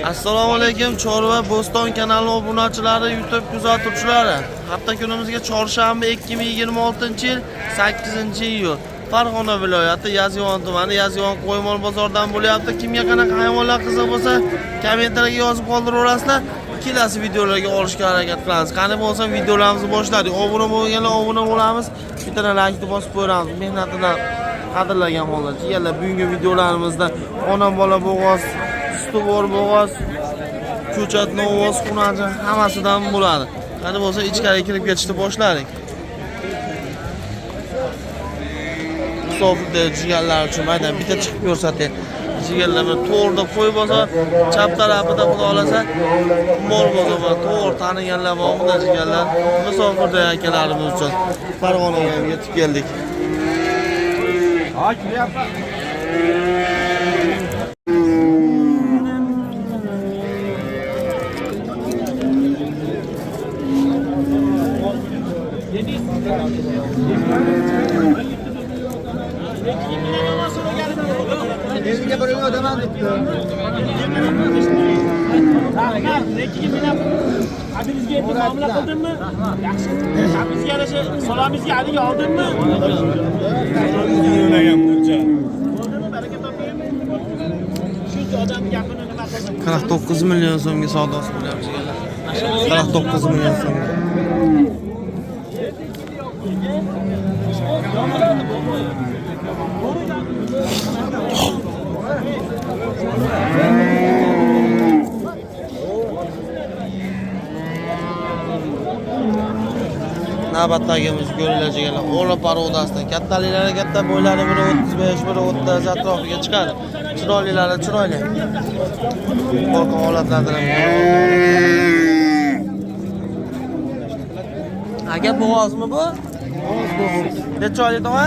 Assalomu alaykum Chorva Bo'ston kanali obunachilari, YouTube kuzatuvchilari. Hafta kunimizga chorshanba, 2026-yil 8-iyul. Farg'ona viloyati Yozyovon tumani Yozyovon qo'ymol bozoridan bo'lyapti. Kimga qanaqa hayvonlar qiziq bo'lsa, kommentariyga yozib qoldiraverasizlar. Kelasi videolarga olishga harakat qilamiz. Qani bo'lsa, videolarimizni boshladik. Obuna bo'lganlar obuna bo'lamiz. Bitta laykni bosib qo'yamiz. Mehnatidan qadrlagan holda. Jigarlar, bugungi videolarimizda ona bola bo'g'oz, sutibor bo'g'oz, ko'chat, novoz, xunaji hammasidan bo'ladi. Qani bo'lsa, ichkari kirib ketishni boshladik. Musofirda jigarlar uchun maydan bitta chiqib ko'rsatay. Jigarlar, bir to'g'rida qo'y bozor, chap tarafida xudo xolasa mol bozor bor. To'g'ri taniganlar bor bunda jigarlar. Musofirda akalarimiz uchun Farg'onaga ham yetib keldik. Elga bir o'taman debdi. Rahmat, lekin men ham qadringizga yetib muomala qildimmi? Yaxshi. Gapingizga yarasha salomingizga haligi oldimmi? Bo'ldimi? Baraka toping. Shuncha odam gapini nima qilsin? 49 million so'mga savdosi bo'lyapti jigarlar. 49 million so'mga. Navbatdagimiz ko'riladiganlar o'la parodasidan kattaliklari katta, bo'ylari biri 35, biri 30 atrofiga chiqadi. Chiroylilari chiroyli. Qo'rqin holatlardan ham. Aka, bo'g'ozmi bu? Necha oylik tog'a?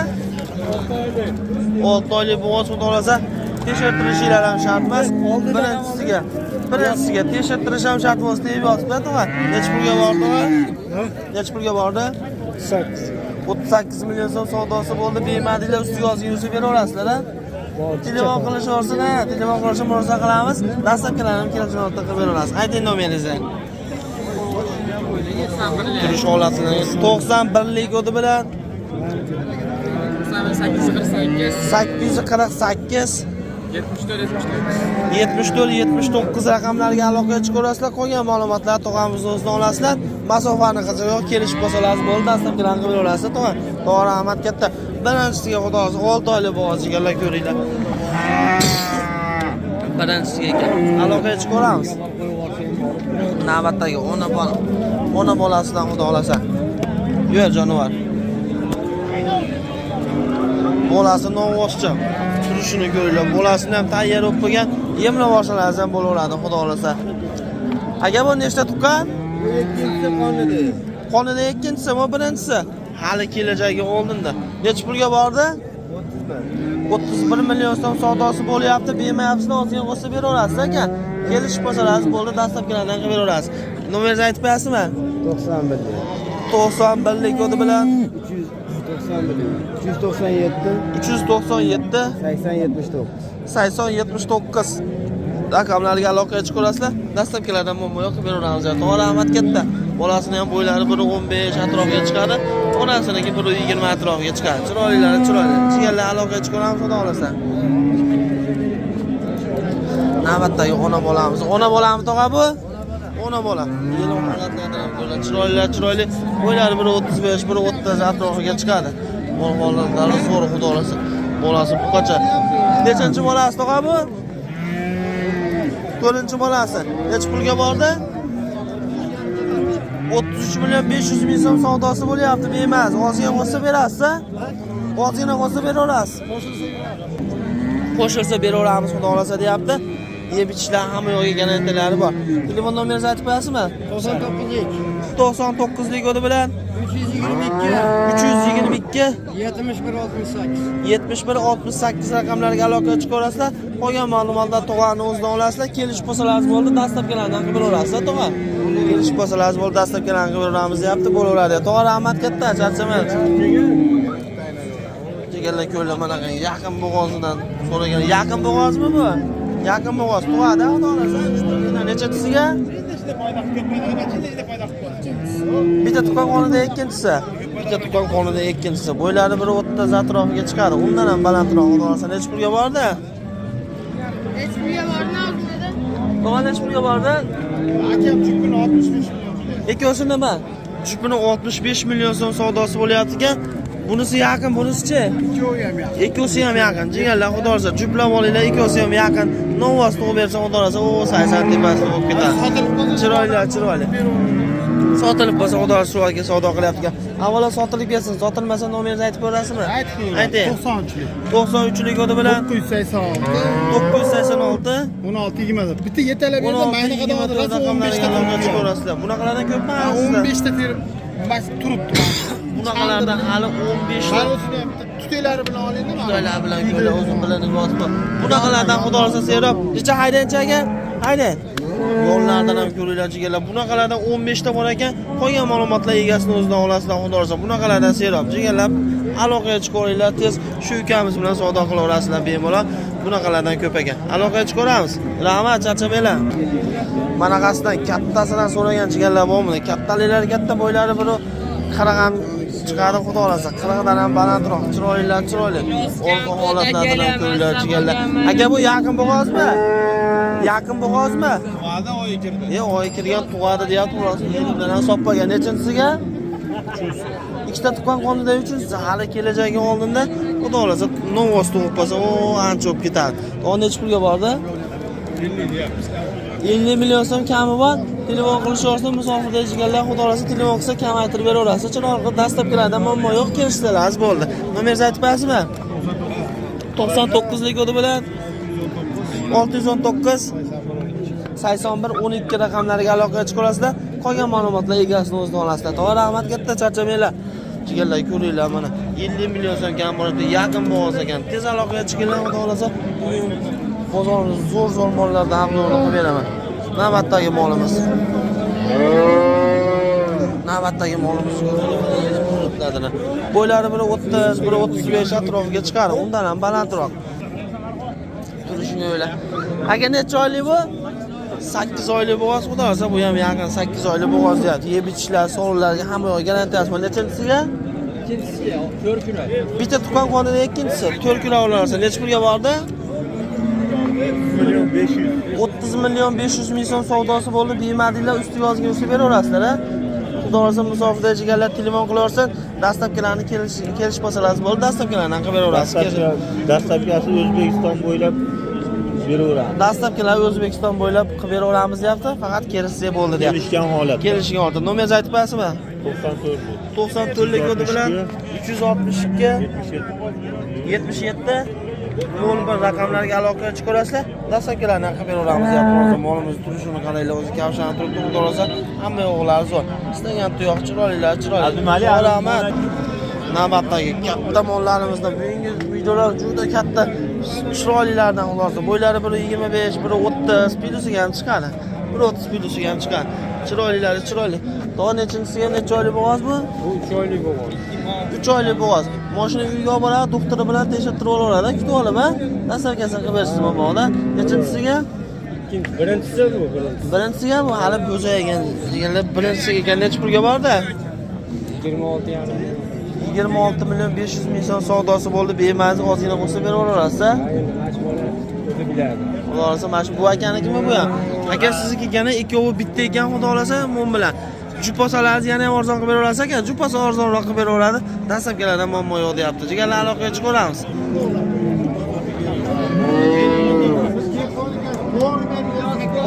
6 oylik bo'g'oz, xudo xolasa tekshirtirishinglar ham shart emas. Birinchisiga tekshirtirish ham shart emas, tegib yotibdi tog'a. Necha pulga bordi tog'a? Necha pulga bordi? 38 million so'm savdosi bo'ldi. Bermadinglar, ustiga ozgina yursa beraverasizlar, a? Telefon qilishaversin, ha, telefon qilishni murosa qilamiz. Dastlabkilarni ham kelishib qilib beraverasiz. Ayting nomeringizni. Turish holatini 91lik kodi bilan 848 848 74 74 79 raqamlariga aloqaga chiqaverasizlar. Qolgan ma'lumotlarni tog'amizni o'zidan olasizlar. Masofani qizig'i yo'q, kelishib qolsangiz bo'ldi, dastlabkilarni qilib beraverasizlar tog'a. Tog'a, rahmat katta. Birinchisiga xudo xohlasa 6 oylik bo'g'oz, ko'ringlar. Birinchisiga ekan. Aloqaga chiqaveramiz. Navbatdagi ona bola, ona bolasidan xudo xolasa. Yur jonivor. Bolasi novvoscha. Turishini ko'ringlar. Bolasini ham tayyor bo'lib qo'ygan. Yemlab olsangiz ham bo'laveradi, xudo xolasa. Aka, bu nechta tuqqan? Bu ikkinchisi qonida. Qonida ikkinchisi, bu birinchisi. Hali kelajagi oldinda. Necha pulga bordi? 31. 31 million so'm savdosi bo'lyapti. Bermayapsizlar, ozgina qo'shib beraverasiz aka. Kelishib qolsangiz bo'ldi, dastlabkilardan qilib beraverasiz. Nomeringizni aytib qo'yasizmi? 91. 91lik kodi bilan 391. 397 397 80 79. 80 79 raqamlarga aloqaga chiqaverasizlar. Dastlabkilardan muammo yo'q, qilib beraveramiz. To'g'ri, rahmat katta. Bolasini ham bo'ylari biri 15 atrofiga chiqadi, onasiniki biri 20 atrofiga chiqadi. Chiroylilari chiroyli. Jigarlar, aloqaga chiqaveramiz, xudo xolasa. Navbatdagi ona bolamiz. Ona bolami tog'a bu? Ona bola. Yelon holatlardan ham ko'riladi. Chiroylilar chiroyli. Bo'ylari biri 35, biri 30 atrofiga chiqadi. Mol holatlari zo'r, xudo xolasa. Bolasi buqacha. Nechinchi bolasi tog'a bu? To'rtinchi bolasi. Necha pulga bordi? 33 million 500 ming so'm savdosi bo'lyapti. Bermas. Ozgina qo'shsa berasiz, a? Ozgina qo'shsa beraverasiz. Qo'shilsa beraveramiz, xudo xolasa deyapti. Yeb ichishlar hamma yo'q garantilari bor. Telefon nomeringizni aytib qo'yasizmi? 99lik 99lik kodi bilan 322 322 71 68. 71 68 raqamlariga aloqaga chiqaverasizlar. Qolgan ma'lumotlar tog'ani o'zidan olasizlar. Kelishib qolsangiz bo'ldi, dastlabkilardan qilib beraverasizlar tog'a. Kelishib qolsangiz bo'ldi, dastlabkilardan qilib beraveramiz deyapti, bo'laveradi. Tog'a, rahmat katta, charchamang. Jigarlar, ko'rlar, mana yaqin bo'g'ozidan so'ragan. Yaqin bo'g'ozmi bu? Yaqin bo'g'oz tug'adi, xudo xohlasa. Nechinchisiga? Bitta tuqqan qonida ikkinchisi. Bitta tuqqan qonida ikkinchisi. Bo'ylari biri 30 atrofiga chiqadi. Undan ham balandroq, xudo xohlasa. Necha pulga bordi? Necha pulga bordi og'zida? Tog'a, necha pulga bordi? Akam jupini 65 million. Ikkovsi nima? Jupini 65 million so'm savdosi bo'lyapti ekan. Bunisi yaqin, bunisichi? Ikkovi ham yaxshi. Ikkovsi ham yaqin. Jigarlar, xudo xohlasa, juplab olinglar, ikkovsi ham yaqin. Novvos tug'ib bersa, xudo xohlasa, o 80 tepasida bo'lib ketadi. Sotilib qolsa Chiroyli, chiroyli. Sotilib qolsa, xudo xohlasa, shu aka savdo qilyapti ekan. Avvalo sotilib ketsin, sotilmasa nomeringizni aytib ko'rasizmi? Ayting. 93lik. 93lik kodi bilan 986 986 16 24. Bitta yetalab bersa, 16 mayna qadam 24 rosa 15 raqamlariga ta aloqa chiqarasizlar. Bunaqalardan ko'pmi sizda? 15 ta terib bas turibdi. Bunaqalardan hali 15 ta Hali o'zini ham bitta tutelari bilan olingda. Xitoylar bilan ko'rlar, o'zim bilan yotib. Bunaqalardan xudo xohlasa serob. Necha haydangchi aka? Haydang. Yo'llardan ham ko'ringlar jigarlar. Bunaqalardan 15 ta bor ekan. Qolgan ma'lumotlar egasini o'zidan olasizlar, xudo xohlasa. Bunaqalardan serob. Jigarlar, aloqaga chiqaveringlar tez. Shu ukamiz bilan savdo qilaverasizlar bemalol. Bunaqalardan ko'p ekan. Aloqaga chiqaveramiz. Rahmat, charchamanglar. Manaqasidan kattasidan so'ragan jigarlar bormi? Kattalilar katta, bo'ylari biri 40 ham chiqadi, xudo xohlasa. 40 dan ham balandroq, chiroylilar chiroyli. Orqa holatlaridan ham ko'ringlar jigarlar. Aka, bu yaqin bo'g'ozmi? Yaqin bo'g'ozmi? Tug'adi, oyi kirdi. E, oyi kirgan tug'adi deyapti, rost. Elimdan ham soppagan. Nechinchisiga? Ikkita tuqqan qonida uchinchisi. Hali kelajagi oldinda, xudo xohlasa, novvos tug'ib qolsa, o ancha bo'lib ketadi. Tog'a, necha pulga bordi? 50 million so'm kami bor. Telefon qilishaversin, musofirda jigarlar, xudo xohlasa telefon qilsa kamaytirib beraverasiz. Chiroyli qilib dastlabkilardan muammo yo'q, kelishsalar bo'ldi. Nomeringizni aytib qo'yasizmi? 99lik kodi bilan 619 81 12 raqamlariga aloqaga chiqarasizlar. Qolgan ma'lumotlar egasini o'zidan olasizlar. Tog'a, rahmat katta, charchamanglar. Jigarlar, ko'ringlar mana 50 million so'm kam bo'libdi, yaqin bo'g'oz ekan. Tez aloqaga chiqinglar, xudo xohlasa bugun bozorimiz zo'r-zo'r mollardan obzorni qilib beraman. Navbatdagi molimiz. Navbatdagi molimiz ko'ringlar. Bo'ylari biri 30, biri 35 atrofiga chiqadi, undan ham balandroq. Turishini o'yla. Aka, necha oylik bu? 8 oylik bo'g'oz, xudo xohlasa, bu ham yaqin 8 oylik bo'g'oz deyapti. Yeb ichishlar, sovrinlarga hamma yo'q garantiyasi bor. Nechinchisiga? Ikkinchisiga 4 kilo. Bitta tuqqan qonida ikkinchisi 4 kilo olarsa, necha pulga bordi? 30 million 500 ming so'm savdosi bo'ldi. Biymadinglar, ustiga ozgina usib beraverasizlar, a? Xudo xohlasa musofirda jigarlar telefon qilaversin, dastlabkilarni kelishib olsalar bo'ldi, dastlabkilarni qilib beraverasiz. Dastlabkasi O'zbekiston bo'ylab beraveramiz. Dastlabkilar O'zbekiston bo'ylab qilib beraveramiz deyapti, faqat kelishsa bo'ldi deyapti. Kelishgan holatda. Kelishgan holatda. Nomeringizni aytib qo'yasizmi? 94. 94 lik kodi bilan 362 77 01 raqamlarga aloqaga chiqarasizlar. Dastlabkilarni qilib beraveramiz deyapti. Hozir molimiz turishini qaranglar, o'zi kavshanib turibdi, xudo xohlasa hamma yo'qlari zo'r. Istagan tuyoq chiroylilar, chiroyli. Abdumalik, Rahmat. Navbatdagi katta mollarimizdan bugungi videolar juda katta chiroylilardan xudo xohlasa. Bo'ylari biri 25, biri 30 plusiga ham chiqadi. Biri 30 plusiga ham chiqadi. Chiroylilari chiroyli. Tog'a, nechinchisiga necha oylik bo'g'oz bu? Bu 3 oylik bo'g'oz. 3 oylik bo'g'oz. Mashina uyga olib boradi, doktori bilan tekshirtirib olaveradi, kutib olib, ha? Dastlabkasini qilib berasiz momoda. Nechinchisiga? Ikkinchi, birinchisi bu, birinchisi. Birinchisiga bu hali bo'zaygan deganlar birinchisiga ekan. Necha pulga bordi? 26 yarim. 26 million 500 ming so'm savdosi bo'ldi. Bemazi ozgina qo'shib beraverasiz, ha? Endi mana shu bola o'zi biladi. Xudo xohlasa mana shu bu akanikimi bu ham? Aka, sizniki ekani ikkovi bitta ekan, xudo xohlasa mum bilan. Jup olsangiz yana ham arzon qilib beraverasiz aka. Jup olsa arzonroq qilib beraveradi. Dastlabkilardan muammo yo'q deyapti. Jigarlar, aloqaga chiqaveramiz.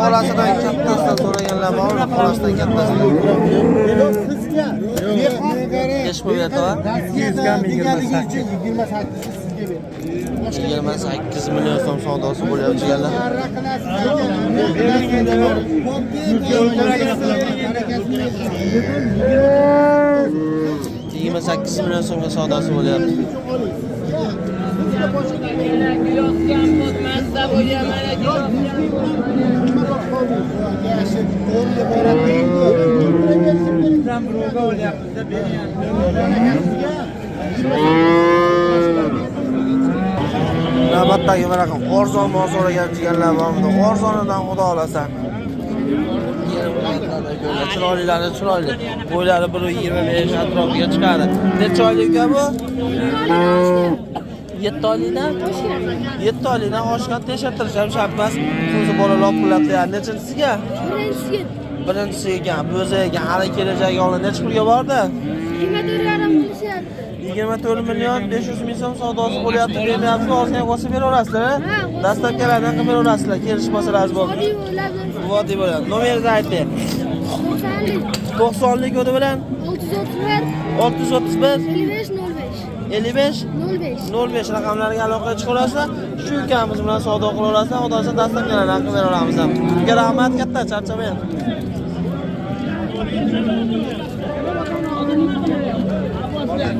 Xolasidan kattasidan so'raganlar bormi? Xolasidan kattasidan. Sizga Nechi pul berdi? 28 sizga berdi. 28 million so'm savdosi bo'lyapti jigarlar. Yigirma sakkiz million so'mga savdosi bo'lyapti. Navbatdagi bunaqa arzon mol ekan jigarlar bor bunda. Arzonidan xudo xolasa. Chiroylilari chiroyli. Bo'ylari 1.25 atrofiga chiqadi. Necha oylik uka bu? 7 oylikdan? 7 oylikdan oshgan tekshirtirish ham shart emas. Ko'zi bola lopillab nechinchisiga? Birinchisiga. Birinchisi ekan, bo'zi ekan, hali kelajagi oldin necha pulga bordi? 24,5 qilishyapti. 24 million 500 ming so'm savdosi bo'lyapti, bermayapsiz, ozgina qo'shib beraverasizlar, a? Ha, qo'shib Dastlabkilardan qilib beraverasizlar, kelishib olsa rozi bo'lib. Oddiy bo'ladi. Vodiy bo'ladi. Nomeringizni ayting. 90lik. 90lik kodi bilan 631 631 55 05. 55 05. 05 raqamlariga aloqaga chiqaverasizlar. Shu ukamiz bilan savdo qilaverasizlar, xudo xohlasa dastlabkilardan qilib beraveramiz ham. Uka rahmat katta, charchamang.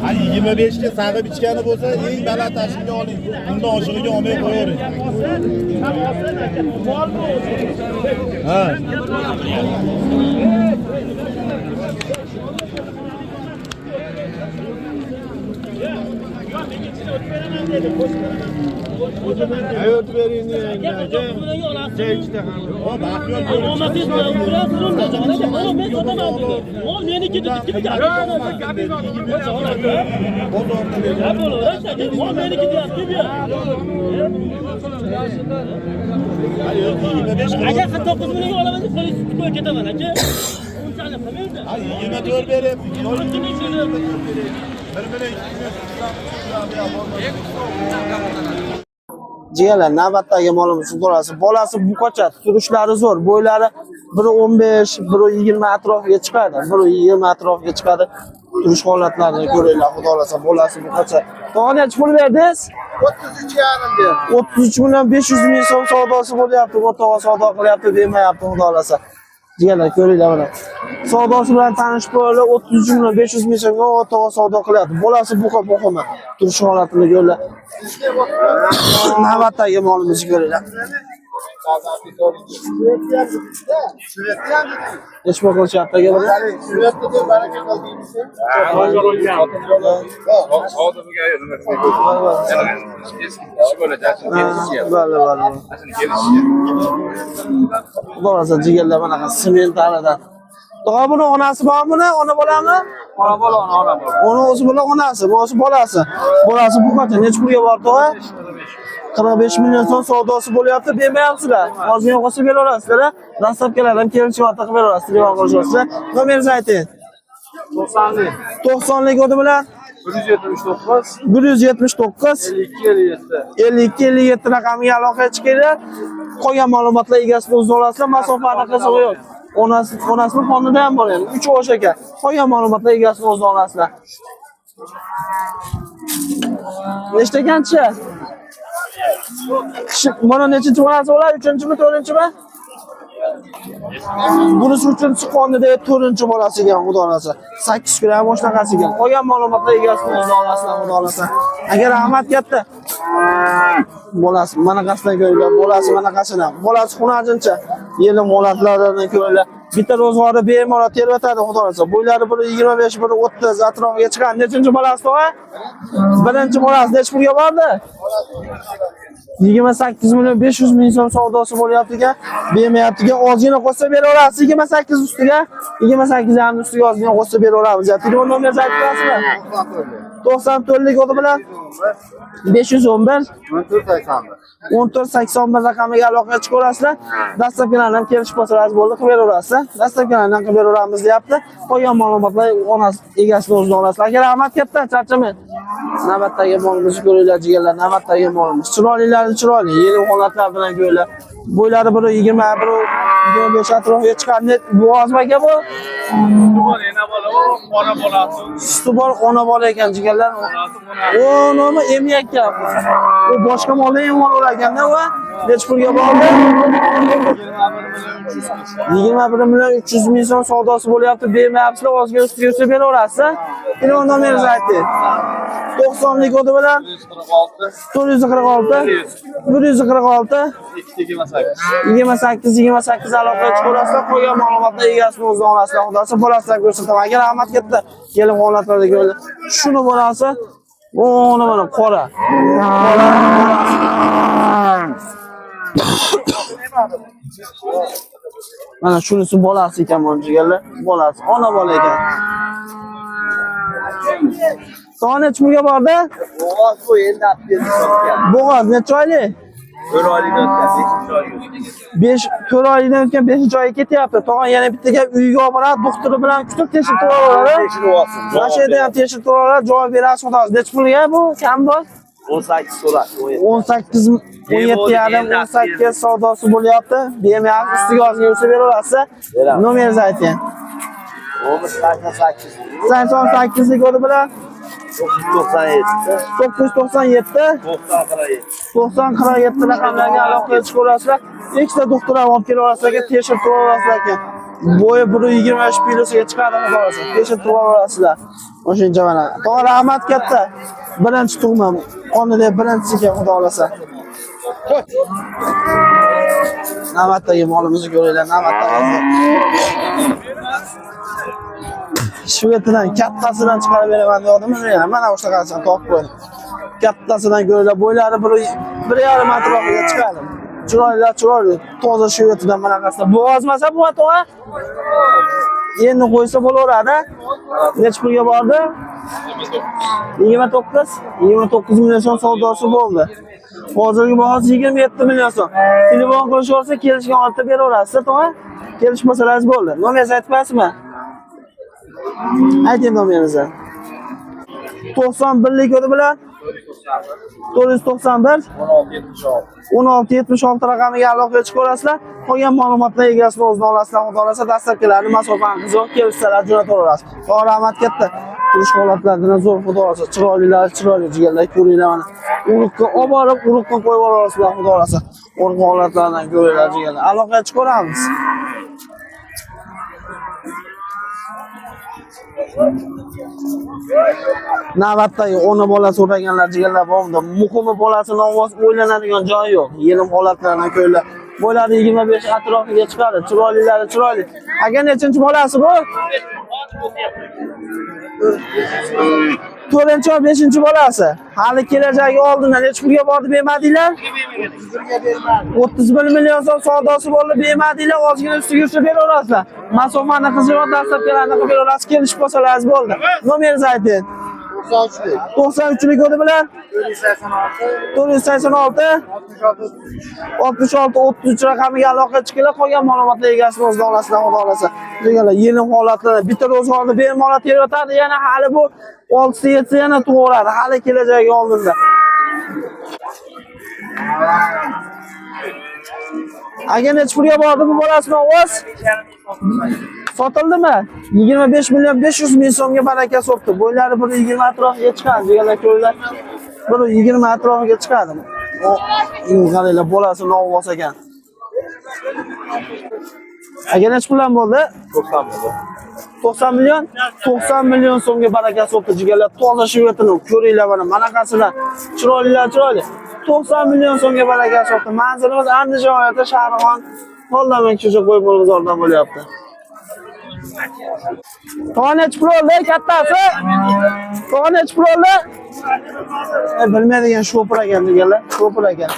Ha, 25 ga sag'ib ichgani bo'lsa, eng baland tashingga oling. Bundan oshig'iga olmay qo'yavering. Ha. Hayot bering Aka, O, baxtiyor Olmasangiz mana men sotaman dedi. Mol meniki dedi. Kimga? Ha, bo'laveradi. Mol meniki deyapti bu. Hayot 25 Aka 49 millionga olaman deb qo'lingizni tutib qo'yib ketaman aka. Unchalik qilmaydi. Ha, 24 beryapti. 12 ming so'm. 1 million Jigarlar, navbatdagi molimiz bolasi. Bolasi buqacha, turishlari zo'r. Bo'ylari 1.15, 1.20 atrofiga chiqadi. 1.20 atrofiga chiqadi. Turish holatlarini ko'ringlar, xudo xolasa, bolasi buqacha. Tog'a necha pul berdingiz? 33,5 berdi. 33 million 500 ming so'm savdosi bo'lyapti. Bu tog'a savdo qilyapti, bermayapti, xudo xolasa. Jigarlar, ko'ringlar mana. Savdosi bilan tanishib qo'yinglar, 33 million 500 ming so'mga u tog'a savdo qilyapti. Bolasi buqa muhimi. Turish holatini ko'ringlar. Navbatdagi molimizni ko'ringlar. Necha pul qilishyapti aka buni? Bale, bale. Xudo xolasa jigarlar bunaqa sementalidan. Tog'a buni onasi bormi buni? Ona bolami? Ona bola, ona bola. Ona o'zi bilan onasi, bu o'zi bolasi. Bolasi bu qancha? Necha pulga bor tog'a? 45 million so'm savdosi bo'lyapti, bermayapsizlar. Ozgina qo'shib beraverasizlar, a? Dastlabkilar ham kelishib qilib beraverasizlar, telefon qilishyapsizlar. Nomeringizni ayting. 90lik. 90lik kodi bilan 179 179 52 57. 52 57 raqamiga aloqaga chiqinglar. Qolgan ma'lumotlar egasini o'zi olasizlar. Masofani qizig'i yo'q. Onasi, onasini fondida ham bor endi. 3 osh ekan. Qolgan ma'lumotlar egasini o'zi olasizlar. Nechta ekanchi? Mana nechinchi bolasi bo'ladi? 3-chimi, 4-chimi? Bunisi 3-chi qonida 4-chi bolasi ekan, xudo xolasa. 8 kun ham shunaqasi ekan. Qolgan ma'lumotlar egasini o'zi olasizlar, xudo xolasa. Agar rahmat katta. Bolasi manaqasidan ko'ringlar, bolasi manaqasidan. Bolasi xunajincha. Yelim holatlarini ko'ringlar. Bitta ro'zg'ori bemalol terbatadi, xudo xolasa. Bo'ylari biri 25, biri 30 atrofiga chiqadi. Nechinchi bolasi tog'a? Birinchi bolasi necha pulga bordi? 28 million 500 ming so'm savdosi bo'lyapti ekan, bermayapti ekan. Ozgina qo'shsa beraverasiz 28 ustiga, 28 yarim ustiga ozgina qo'shsa beraveramiz. Telefon nomeringizni aytib berasizmi? 94 lik kodi bilan 511 1481 raqamiga aloqaga chiqaverasizlar. Dastlabkilarni ham kelishib qolsa rozi bo'ldi, qilib beraverasizlar. Dastlabkilarni ham qilib beraveramiz deyapti. Qolgan ma'lumotlar onasi egasini o'zidan olasizlar. Aka rahmat katta, charchamang. Navbatdagi molimizni ko'ringlar, jigarlar, navbatdagi molimiz. Chiroylilari chiroyli, yelim holatlar bilan ko'ringlar. Bo'ylari biri 20, biri 25 atrofiga chiqadi. Bu ozmi aka bu? Suti bor ona bola ekan jigarlar. O nima emyakkan. U boshqa molni emib olar ekanda u. Necha pulga bordi? 21 million 300 ming so'm savdosi bo'lyapti. Bermayapsizlar, ozgina ustiga ustiga beraverasiz. Telefon nomeringizni ayting. 90 lik kodi bilan 446 146 28 28 aloqaga chiqaverasizlar. Qolgan ma'lumotlar egasini o'zidan olasizlar. Xudo xohlasa bolasidan ko'rsataman. Aka rahmat katta. Kelin holatlarda ko'rdi. Shuni bolasi Ona mana qora. Qora bolasi. Mana shunisi bolasi ekan mana jigarlar. Bolasi, ona bola ekan. Tog'a nechi pulga bordi? Bo'g'oz bu endi olib keldi sotgan. Bo'g'oz necha oylik? 4 oylikdan o'tgan, 5 oylik. 5 4 oylikdan o'tgan 5 oyga ketyapti. Tog'a yana bitta gap uyga olib boradi, doktori bilan kutib tekshirib turaveradi. Tekshirib olsin. Mana shu yerda ham tekshirib turaveradi, javob berasiz xudo. Nechi pulga bu? Kam bor? 18 so'radi. 18 17 yarim 18 savdosi bo'lyapti. Bermayapti, ustiga ozgina ursa beraverasiz. Beramiz. Nomeringizni ayting. 88. 88 kodi bilan 997. 997 90 47. 90 47 raqamlarga aloqaga chiqaverasizlar. Ikkita doktor ham olib kelaverasizlar, tekshirib turaverasizlar ekan. Bo'yi 1.23 kilosiga chiqadi, xudo xohlasa. Tekshirib turaverasizlar. O'shancha mana. Tog'a rahmat katta. Birinchi tug'ma. Qonida birinchisi ekan, xudo xohlasa. Navbatdagi molimizni ko'ringlar, navbatdagi. Shvetidan kattasidan chiqarib beraman degandim, yana mana o'shaqasini topib qo'ydim. Kattasidan ko'ringlar, bo'ylari bir yarim atrofiga chiqadi. Chiroyli, chiroyli, toza shvetidan bunaqasida. Bo'g'ozmasa bu tog'a? Endi qo'ysa bo'laveradi. Necha pulga bordi? 29, 29 million so'm savdosi bo'ldi. Hozirgi bahosi 27 million so'm. Telefon qilishib olsa kelishgan holatda beraverasiz, tog'a? Kelishmasangiz bo'ldi. Nomeringizni aytmayapsizmi? Ayting nomeringizni. 91lik kodi bilan 491 1676 raqamiga aloqaga chiqaverasizlar. Qolgan ma'lumotlar egasini o'zini olasizlar, xudo xohlasa dastlabkilarni masofani qiziq kelishsalar jo'nataverasiz. Tog'a rahmat katta. Turish holatlaridan zo'r xudo xohlasa, chiroylilar, chiroyli jigarlar ko'ringlar mana. Urug'ga olib borib, urug'ga qo'yib yuborasizlar, xudo xohlasa. Urug' holatlaridan ko'ringlar jigarlar. Aloqaga chiqaveramiz. Navbatdagi ona bola so'raganlar jigarlar bormidi? Muhimi bolasini ovoz o'ylanadigan joyi yo'q. Yelim holatlarini ko'ringlar. Bo'ylari 25 atrofiga chiqadi. Chiroylilari chiroyli. Aka nechinchi bolasi bu? 4-chi va 5-chi bolasi. Hali kelajagi oldindan necha pulga bordi bermadinglar? 31 million so'm savdosi bo'ldi, bermadinglar, ozgina ustiga ursa beraverasizlar. Masofani qiziqroq dastlabkilarni qilib beraverasiz, kelishib qolsangiz bo'ldi. Nomeringizni ayting. 93lik kodi bilan 486 66 33 raqamiga aloqa chiqinglar, qolgan ma'lumotlar egasini o'zini olasizlar, xudo xohlasa. Deganlar yelim holatlarda bitta ro'zg'orni bemalol terayotadi, yana hali bu 6 7 yana tug'oradi, hali kelajagi oldinda. Aka necha pulga bordi bu bolasini ovoz? Sotildimi? 25 million 500 ming so'mga baraka sotdi. Bo'ylari 1.20 atrofiga chiqadi, deganlar ko'ringlar. 1.20 atrofiga chiqadi. O, qaranglar, bolasi novvos ekan. Aka necha puldan bo'ldi? 90 bo'ldi. 90 million? 90 million so'mga baraka sotdi jigarlar. Toza shvetini ko'ringlar mana manaqasidan. Chiroylilar chiroyli. 90 million so'mga baraka sotdi. Manzilimiz Andijon viloyati Shahrixon Qo'llaman ko'cha qo'y bozoridan bo'lyapti. Tog'a necha pul oldi kattasi? Tog'a necha pul oldi? Bilmaydigan shopir ekan deganlar, shopir ekan.